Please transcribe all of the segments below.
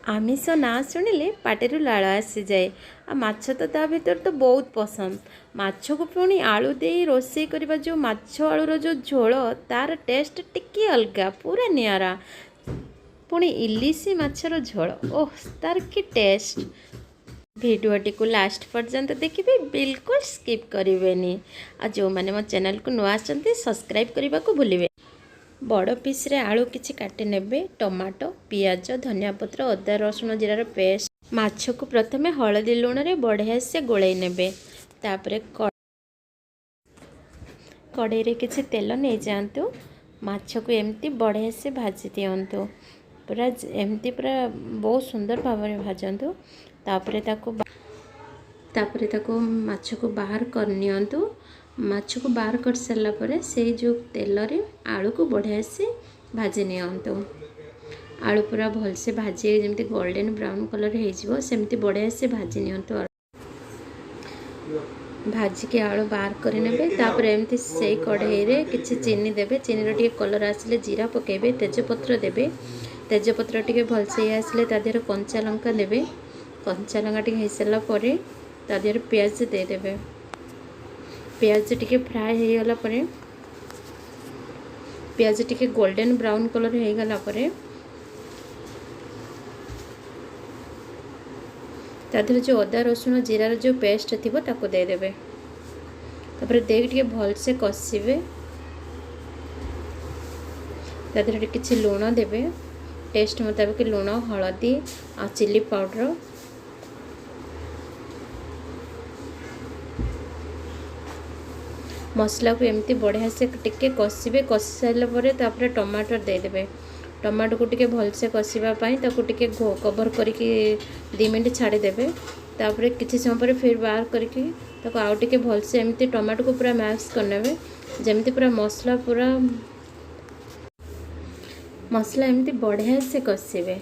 ଆମିଷ ନାଁ ଶୁଣିଲେ ପାଟିରୁ ଲାଳ ଆସିଯାଏ। ଆଉ ମାଛ ତ ତା ଭିତରେ ତ ବହୁତ ପସନ୍ଦ। ମାଛକୁ ପୁଣି ଆଳୁ ଦେଇ ରୋଷେଇ କରିବା, ଯେଉଁ ମାଛ ଆଳୁର ଯେଉଁ ଝୋଳ, ତାର ଟେଷ୍ଟ ଟିକେ ଅଲଗା, ପୁରା ନିଆରା। ପୁଣି ଇଲିଶି ମାଛର ଝୋଳ, ଓହ, ତାର କି ଟେଷ୍ଟ! ଭିଡ଼ିଓଟିକୁ ଲାଷ୍ଟ ପର୍ଯ୍ୟନ୍ତ ଦେଖିବେ, ବିଲକୁଲ ସ୍କିପ୍ କରିବେନି। ଆଉ ଯେଉଁମାନେ ମୋ ଚ୍ୟାନେଲକୁ ନୂଆ ଆସିଛନ୍ତି, ସବସ୍କ୍ରାଇବ୍ କରିବାକୁ ଭୁଲିବେ। ବଡ଼ ପିସ୍ରେ ଆଳୁ କିଛି କାଟି ନେବେ, ଟମାଟୋ, ପିଆଜ, ଧନିଆ ପତ୍ର, ଅଦା, ରସୁଣ, ଜିରାର ପେଷ୍ଟ। ମାଛକୁ ପ୍ରଥମେ ହଳଦୀ ଲୁଣରେ ବଢ଼ିଆ ସେ ଗୋଳେଇ ନେବେ। ତାପରେ କଡ଼େଇରେ କିଛି ତେଲ ନେଇଯାଆନ୍ତୁ। ମାଛକୁ ଏମିତି ବଢ଼ିଆ ସେ ଭାଜି ଦିଅନ୍ତୁ। ପୁରା ଏମିତି ପୁରା ବହୁତ ସୁନ୍ଦର ଭାବରେ ଭାଜନ୍ତୁ। ତାପରେ ତାକୁ ମାଛକୁ ବାହାର କରିନିଅନ୍ତୁ। ମାଛକୁ ବାହାର କରିସାରିଲା ପରେ ସେଇ ଯେଉଁ ତେଲରେ ଆଳୁକୁ ବଢ଼ିଆ ସେ ଭାଜି ନିଅନ୍ତୁ। ଆଳୁ ପୁରା ଭଲସେ ଭାଜି ଯେମିତି ଗୋଲ୍ଡେନ୍ ବ୍ରାଉନ୍ କଲର୍ ହେଇଯିବ, ସେମିତି ବଢ଼ିଆ ସେ ଭାଜି ନିଅନ୍ତୁ। ଭାଜିକି ଆଳୁ ବାହାର କରିନେବେ। ତାପରେ ଏମିତି ସେଇ କଢ଼େଇରେ କିଛି ଚିନି ଦେବେ। ଚିନିର ଟିକେ କଲର୍ ଆସିଲେ ଜିରା ପକାଇବେ, ତେଜପତ୍ର ଦେବେ। ତେଜପତ୍ର ଟିକେ ଭଲସେ ହେଇ ଆସିଲେ ତା ଦେହରେ କଞ୍ଚା ଲଙ୍କା ଦେବେ। କଞ୍ଚା ଲଙ୍କା ଟିକେ ହେଇସାରିଲା ପରେ ତା ଦେହରେ ପିଆଜ ଦେଇଦେବେ। ପିଆଜ ଟିକେ ଫ୍ରାଏ ହେଇଗଲା ପରେ, ପିଆଜ ଟିକେ ଗୋଲ୍ଡେନ୍ ବ୍ରାଉନ୍ କଲର୍ ହେଇଗଲା ପରେ ତା ଦେହରେ ଯେଉଁ ଅଦା, ରସୁଣ, ଜିରାର ଯେଉଁ ପେଷ୍ଟ ଥିବ, ତାକୁ ଦେଇଦେବେ। ତାପରେ ଦେଇକି ଟିକେ ଭଲସେ କଷିବେ। ତା ଦେହରେ କିଛି ଲୁଣ ଦେବେ, ଟେଷ୍ଟ ମୁତାବିକ ଲୁଣ, ହଳଦୀ ଆଉ ଚିଲି ପାଉଡ଼ର। ମସଲାକୁ ଏମିତି ବଢ଼ିଆ ସେ ଟିକେ କଷିବେ। କଷି ସାରିଲା ପରେ ତାପରେ ଟମାଟର ଦେଇଦେବେ। ଟମାଟୋକୁ ଟିକେ ଭଲସେ କଷିବା ପାଇଁ ତାକୁ ଟିକେ କଭର୍ କରିକି 2 ମିନିଟ୍ ଛାଡ଼ିଦେବେ। ତାପରେ କିଛି ସମୟ ପରେ ଫିର୍ ବାହାର କରିକି ତାକୁ ଆଉ ଟିକେ ଭଲସେ ଏମିତି ଟମାଟୋକୁ ପୁରା ମ୍ୟାସ୍ କରିନେବେ, ଯେମିତି ପୁରା ମସଲା ପୁରା ମସଲା ଏମିତି ବଢ଼ିଆ ସେ କଷିବେ।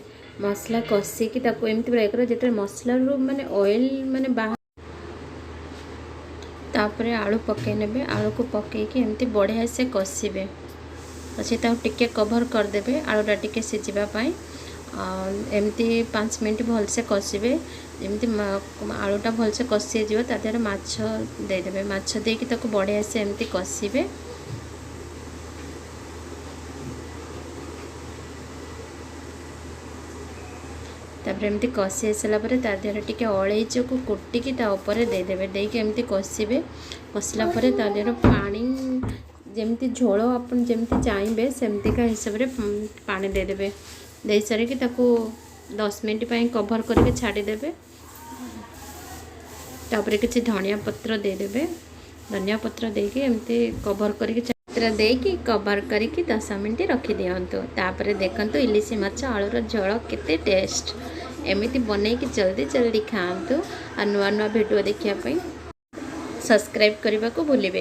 ମସଲା କଷିକି ତାକୁ ଏମିତି ପୁରା ଇଏ କରିବେ, ଯେତେବେଳେ ମସଲାରୁ ମାନେ ଅଏଲ୍ ମାନେ ବାହାର, ତାପରେ ଆଳୁ ପକାଇ ନେବେ। ଆଳୁକୁ ପକାଇକି ଏମିତି ବଢ଼ିଆ ସେ କଷିବେ। ଅଛି ତାକୁ ଟିକେ କଭର୍ କରିଦେବେ ଆଳୁଟା ଟିକେ ସିଝିବା ପାଇଁ। ଆଉ ଏମିତି 5 ମିନିଟ୍ ଭଲସେ କଷିବେ। ଯେମିତି ଆଳୁଟା ଭଲସେ କଷି ହେଇଯିବ, ତା ଦେହରେ ମାଛ ଦେଇଦେବେ। ମାଛ ଦେଇକି ତାକୁ ବଢ଼ିଆ ସେ ଏମିତି କଷିବେ। ତାପରେ ଏମିତି କଷି ହେଇସାରିଲା ପରେ ତା ଦେହରେ ଟିକେ ଅଳେଇଚକୁ କୁଟିକି ତା ଉପରେ ଦେଇଦେବେ। ଦେଇକି ଏମିତି କଷିବେ। କଷିଲା ପରେ ତା ଦେହରେ ପାଣି, ଯେମିତି ଝୋଳ ଆପଣ ଯେମିତି ଚାହିଁବେ, ସେମିତିକା ହିସାବରେ ପାଣି ଦେଇଦେବେ। ଦେଇସାରିକି ତାକୁ 10 ମିନିଟ୍ ପାଇଁ କଭର୍ କରିକି ଛାଡ଼ିଦେବେ। ତାପରେ କିଛି ଧନିଆ ପତ୍ର ଦେଇଦେବେ। ଧନିଆ ପତ୍ର ଦେଇକି ଏମିତି କଭର୍ କରିକି ପତ୍ର ଦେଇକି କଭର୍ କରିକି 10 ମିନିଟ୍ ରଖିଦିଅନ୍ତୁ। ତାପରେ ଦେଖନ୍ତୁ ଇଲିଶି ମାଛ ଆଳୁର ଝୋଳ କେତେ ଟେଷ୍ଟ। ଏମିତି ବନେଇକି ଜଲ୍ଦି ଜଲ୍ଦି ଖାଆନ୍ତୁ। ଆଉ ନୂଆ ନୂଆ ଭିଡ଼ିଓ ଦେଖିବା ପାଇଁ ସବସ୍କ୍ରାଇବ୍ କରିବାକୁ ଭୁଲିବେ